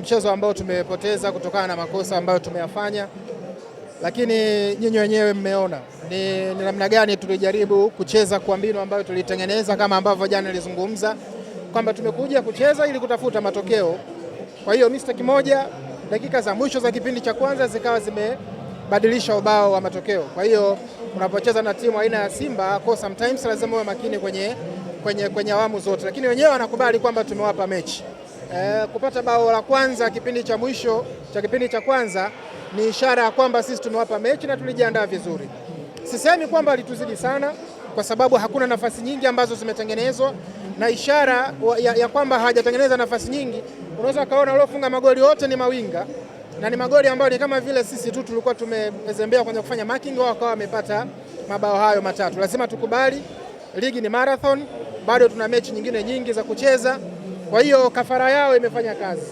mchezo ambao tumepoteza kutokana na makosa ambayo tumeyafanya, lakini nyinyi wenyewe mmeona ni namna gani tulijaribu kucheza kwa mbinu ambayo tulitengeneza, kama ambavyo jana nilizungumza kwamba tumekuja kucheza ili kutafuta matokeo. Kwa hiyo mistake moja dakika za mwisho za kipindi cha kwanza zikawa zimebadilisha ubao wa matokeo. Kwa hiyo unapocheza na timu aina ya Simba, kwa sometimes lazima uwe makini kwenye awamu zote, lakini wenyewe wanakubali kwamba tumewapa mechi. Kupata bao la kwanza kipindi cha mwisho cha kipindi cha kwanza ni ishara ya kwamba sisi tumewapa mechi na tulijiandaa vizuri. Sisemi kwamba alituzidi sana, kwa sababu hakuna nafasi nyingi ambazo zimetengenezwa, na ishara ya kwamba hawajatengeneza nafasi nyingi, unaweza kaona waliofunga magoli wote ni mawinga na ni magoli ambayo ni kama vile sisi tu tulikuwa tumezembea kwenye kufanya marking, wao wakawa wamepata mabao hayo matatu. Lazima tukubali ligi ni marathon, bado tuna mechi nyingine nyingi za kucheza. Kwa hiyo kafara yao imefanya kazi.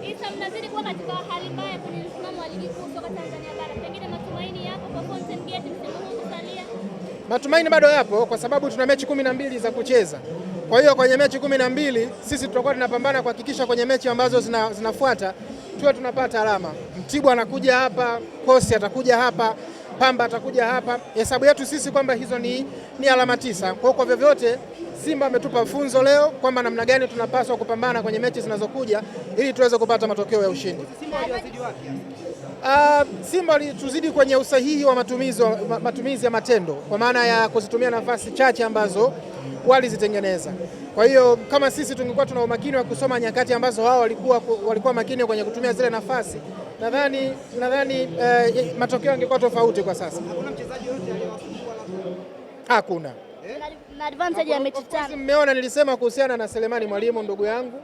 Isa, mnazidi kuwa katika hali mbaya kwenye msimamo wa ligi kuu soka Tanzania bara, pengine matumaini yapo kwa Fountain Gate msimu huu kusalia? Matumaini bado yapo kwa sababu tuna mechi 12 za kucheza. Kwa hiyo kwenye mechi 12 sisi tutakuwa tunapambana kuhakikisha kwenye mechi ambazo zinafuata tuwe tunapata alama. Mtibwa anakuja hapa, Kosi atakuja hapa, Pamba atakuja hapa. Hesabu yetu sisi kwamba hizo ni alama 9. Kwa hiyo kwa vyovyote Simba ametupa funzo leo kwamba namna gani tunapaswa kupambana kwenye mechi zinazokuja ili tuweze kupata matokeo ya ushindi. Simba walituzidi kwenye usahihi wa matumizi ya matendo, kwa maana ya kuzitumia nafasi chache ambazo walizitengeneza. Kwa hiyo kama sisi tungekuwa tuna umakini wa kusoma nyakati ambazo wao walikuwa makini kwenye kutumia zile nafasi, nadhani matokeo yangekuwa tofauti kwa sasa. Hakuna mchezaji yote aliyewasumbua? Hakuna. Na advantage ya mechi 5. Mmeona nilisema kuhusiana na Selemani Mwalimu ndugu yangu,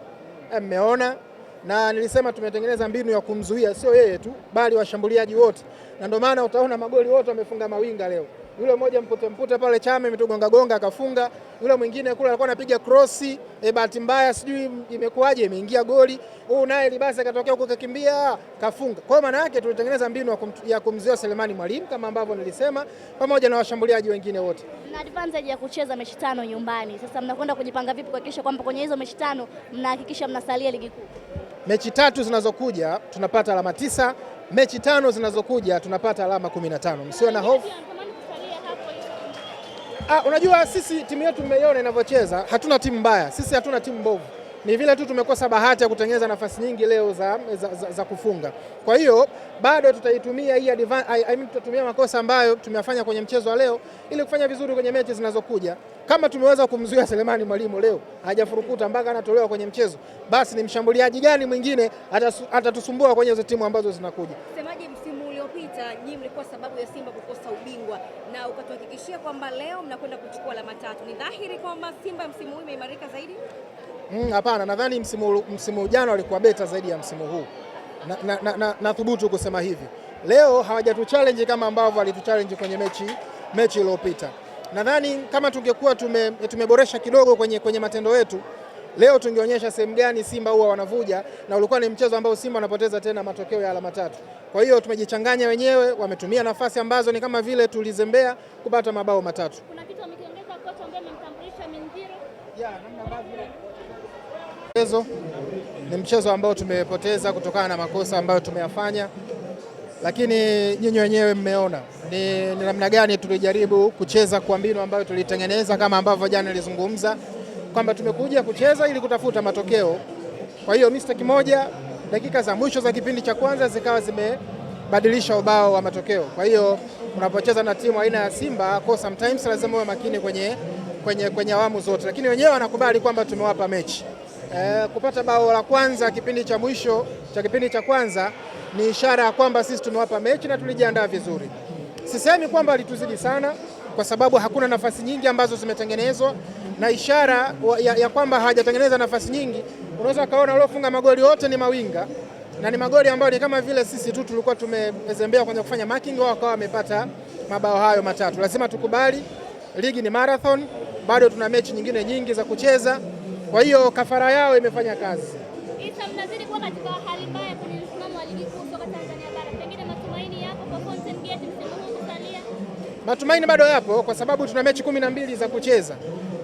mmeona na nilisema tumetengeneza mbinu ya kumzuia sio yeye tu bali washambuliaji wote, na ndio maana utaona magoli wote wamefunga mawinga leo. Yule mmoja mpute pale Chame imetugonga gonga akafunga, yule mwingine kule alikuwa anapiga krosi, bahati mbaya sijui imekuwaje imeingia goli. Huyu naye Libasa akatokea huko kakimbia kafunga. Kwa hiyo maana yake tulitengeneza mbinu ya kumzuia Selemani Mwalimu kama ambavyo nilisema, pamoja na washambuliaji wengine wote. Na advantage ya kucheza mechi 5 nyumbani. Sasa mnakwenda kujipanga vipi kuhakikisha kwamba kwenye hizo mechi 5 mnahakikisha mnasalia ligi kuu? Mechi 3 zinazokuja tunapata alama 9, mechi 5 zinazokuja tunapata alama 15. Msio na hofu. Unajua sisi timu yetu mmeiona inavyocheza, hatuna timu mbaya, sisi hatuna timu mbovu. Ni vile tu tumekosa bahati ya kutengeneza nafasi nyingi leo za kufunga. Kwa hiyo bado tutaitumia hii tutatumia makosa ambayo tumeyafanya kwenye mchezo wa leo ili kufanya vizuri kwenye mechi zinazokuja. Kama tumeweza kumzuia Selemani Mwalimu leo, hajafurukuta mpaka anatolewa kwenye mchezo, basi ni mshambuliaji gani mwingine atatusumbua kwenye hizo timu ambazo zinakuja? Semaji, msimu uliopita nyinyi mlikuwa sababu ya Simba kukosa ubingwa na ukatuhakikishia kwamba leo mnakwenda kuchukua alama 3. Ni dhahiri kwamba Simba msimu huu imeimarika zaidi? Hapana, nadhani msimu jana walikuwa beta zaidi ya msimu huu. Na thubutu kusema hivi. Leo hawajatuchallenge kama ambavyo walituchallenge kwenye mechi iliyopita. Nadhani kama tungekuwa tumeboresha kidogo kwenye matendo yetu, leo tungeonyesha sehemu gani Simba huwa wanavuja, na ulikuwa ni mchezo ambao Simba wanapoteza tena matokeo ya alama 3. Kwa hiyo tumejichanganya wenyewe, wametumia nafasi ambazo ni kama vile tulizembea kupata mabao 3. Kuna kitu amekiongeza kocha ambaye amemtambulisha Minjiro. Namna ambavyo ni mchezo ambao tumepoteza kutokana na makosa ambayo tumeyafanya, lakini nyinyi wenyewe mmeona ni namna gani tulijaribu kucheza kwa mbinu ambayo tulitengeneza, kama ambavyo jana nilizungumza kwamba tumekuja kucheza ili kutafuta matokeo. Kwa hiyo mistake moja dakika za mwisho za kipindi cha kwanza zikawa zimebadilisha ubao wa matokeo. Kwa hiyo unapocheza na timu aina ya Simba, kwa sometimes lazima uwe makini kwenye awamu zote, lakini wenyewe wanakubali kwamba tumewapa mechi. Kupata bao la kwanza kipindi cha mwisho cha kipindi cha kwanza ni ishara ya kwamba sisi tumewapa mechi na tulijiandaa vizuri. Sisemi kwamba alituzidi sana, kwa sababu hakuna nafasi nyingi ambazo zimetengenezwa, na ishara ya kwamba hawajatengeneza nafasi nyingi, unaweza kaona waliofunga magoli wote ni mawinga, na ni magoli ambayo ni kama vile sisi tu tulikuwa tumezembea kwenye kufanya marking, wao wakawa wamepata mabao hayo matatu. Lazima tukubali ligi ni marathon, bado tuna mechi nyingine nyingi za kucheza. Kwa hiyo kafara yao imefanya kazi. Isa, mnazidi kuwa katika hali mbaya kwenye msimamo wa ligi kuu soka Tanzania bara, pengine matumaini yapo kwa Fountain Gate msimu huu kusalia? Matumaini bado yapo kwa sababu tuna mechi 12 za kucheza.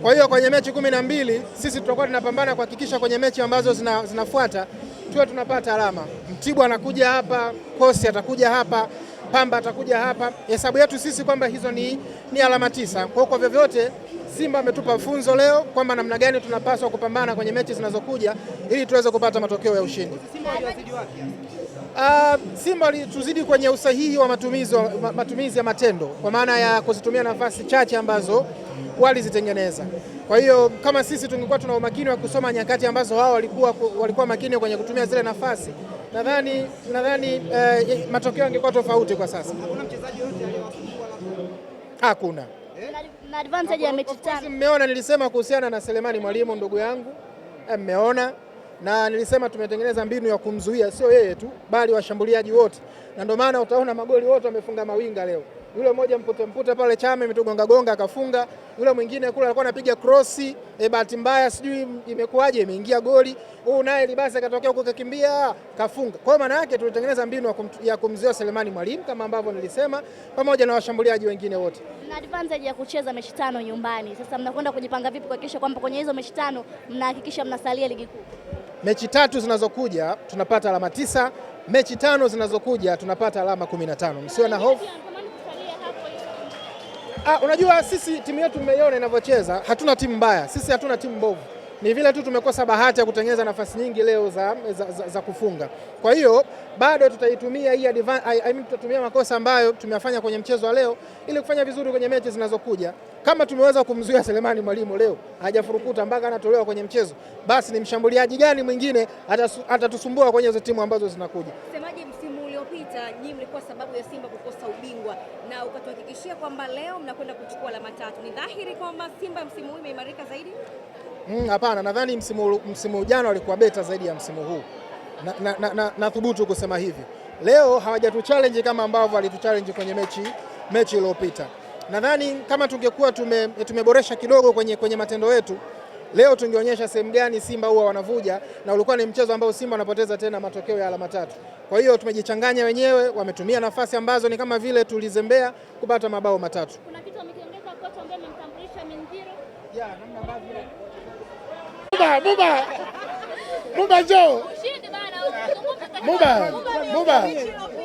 Kwa hiyo kwenye mechi 12 sisi tutakuwa tunapambana kuhakikisha kwenye mechi ambazo zinafuata tuwe tunapata alama. Mtibwa anakuja hapa, Kosi atakuja hapa, Pamba atakuja hapa. Hesabu yetu sisi kwamba hizo ni alama 9. Kwa hiyo kwa vyovyote Simba ametupa funzo leo kwamba namna gani tunapaswa kupambana kwenye mechi zinazokuja ili tuweze kupata matokeo ya ushindi. Simba waliwazidi wapi? Simba walituzidi kwenye usahihi wa matumizi ya matendo, kwa maana ya kuzitumia nafasi chache ambazo walizitengeneza. Kwa hiyo kama sisi tungekuwa tuna umakini wa kusoma nyakati ambazo wao walikuwa makini kwenye kutumia zile nafasi, nadhani matokeo yangekuwa tofauti kwa sasa. Hakuna mchezaji yote aliyewasumbua labda? Hakuna. Na advantage ya mechi 5. Mmeona nilisema kuhusiana na Selemani Mwalimu ndugu yangu, mmeona, na nilisema tumetengeneza mbinu ya kumzuia sio yeye tu bali washambuliaji wote, na ndio maana utaona magoli wote wamefunga mawinga leo. Yule mmoja mpute pale Chame imetugonga gonga akafunga, yule mwingine kule alikuwa anapiga crossi, bahati mbaya sijui imekuaje imeingia goli. Huyu naye Libasa akatokea huko kakimbia kafunga. Kwa hiyo maana yake tulitengeneza mbinu ya kumzuia Selemani Mwalimu kama ambavyo nilisema, pamoja na washambuliaji wengine wote. Na advantage ya kucheza mechi 5 nyumbani. Sasa mnakwenda kujipanga vipi kuhakikisha kwamba kwenye hizo mechi 5 mnahakikisha mnasalia ligi kuu? Mechi 3 zinazokuja tunapata alama 9, mechi 5 zinazokuja tunapata alama 15. Msiwe na hofu. Unajua sisi timu yetu mmeiona inavyocheza, hatuna timu mbaya, sisi hatuna timu mbovu. Ni vile tu tumekosa bahati ya kutengeneza nafasi nyingi leo za kufunga. Kwa hiyo bado tutaitumia hii tutatumia makosa ambayo tumeyafanya kwenye mchezo wa leo ili kufanya vizuri kwenye mechi zinazokuja. Kama tumeweza kumzuia Selemani Mwalimu leo, hajafurukuta mpaka anatolewa kwenye mchezo, basi ni mshambuliaji gani mwingine atatusumbua kwenye hizo timu ambazo zinakuja? Semaje, msimu uliopita nyinyi mlikuwa sababu ya Simba kukosa ubingwa na ukatuhakikishia kwamba leo mnakwenda kuchukua alama 3. Ni dhahiri kwamba Simba msimu huu imeimarika zaidi? Hapana, nadhani msimu jana walikuwa beta zaidi ya msimu huu. Na thubutu kusema hivi. Leo hawajatuchallenge kama ambavyo walituchallenge kwenye mechi iliyopita. Nadhani kama tungekuwa tumeboresha kidogo kwenye matendo yetu, leo tungeonyesha sehemu gani Simba huwa wanavuja, na ulikuwa ni mchezo ambao Simba wanapoteza tena matokeo ya alama 3. Kwa hiyo tumejichanganya wenyewe, wametumia nafasi ambazo ni kama vile tulizembea kupata mabao 3. Kuna kitu amekiongeza kocha ambaye amemtambulisha Minziro. Ya, namna ambavyo Buba njoo. Ushindi bana.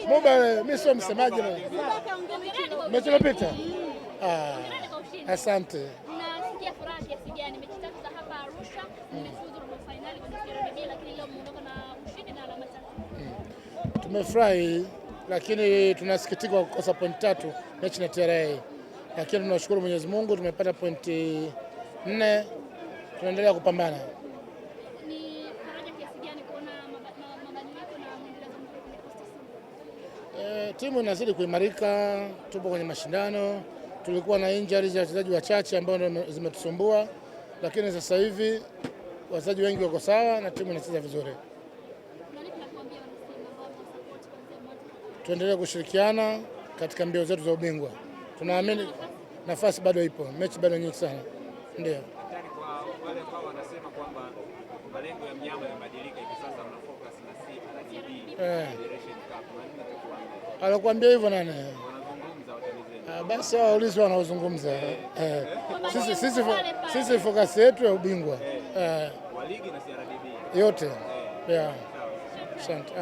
Buba, mimi sio msemaji leo. Mechi iliyopita. Asante. Nasikia furaha kiasi gani? Mechi 3 za hapa Arusha mmefuzu robo finali kwenye CRDB, lakini leo mmeondoka na ushindi na alama 3. Tumefurahi, lakini tunasikitika kwa kukosa point 3 mechi na TRA. Lakini tunashukuru Mwenyezi Mungu tumepata pointi 4, tunaendelea kupambana. Ni faraja kiasi gani kuona mabadiliko na mwendelezo mzuri kwenye Costa Simba? Timu inazidi kuimarika, tupo kwenye mashindano. Tulikuwa na injuries ya wachezaji wachache ambao ndio zimetusumbua, lakini sasa hivi wachezaji wengi wako sawa na timu inacheza vizuri. Tuendelee kushirikiana katika mbio zetu za ubingwa. Tunaamini nafasi bado ipo, mechi bado nyingi sana. Ndio. Hatari kwa wale ambao wanasema kwamba malengo ya mnyama yamebadilika hivi sasa mna focus na CRDB Federation Cup. Alokuambia hivyo nani? Wanazungumza watani zenu. Basi hao waulizi wanaozungumza. Sisi focus yetu ya ubingwa. Wa ligi na CRDB. Yote. Yeah. Asante.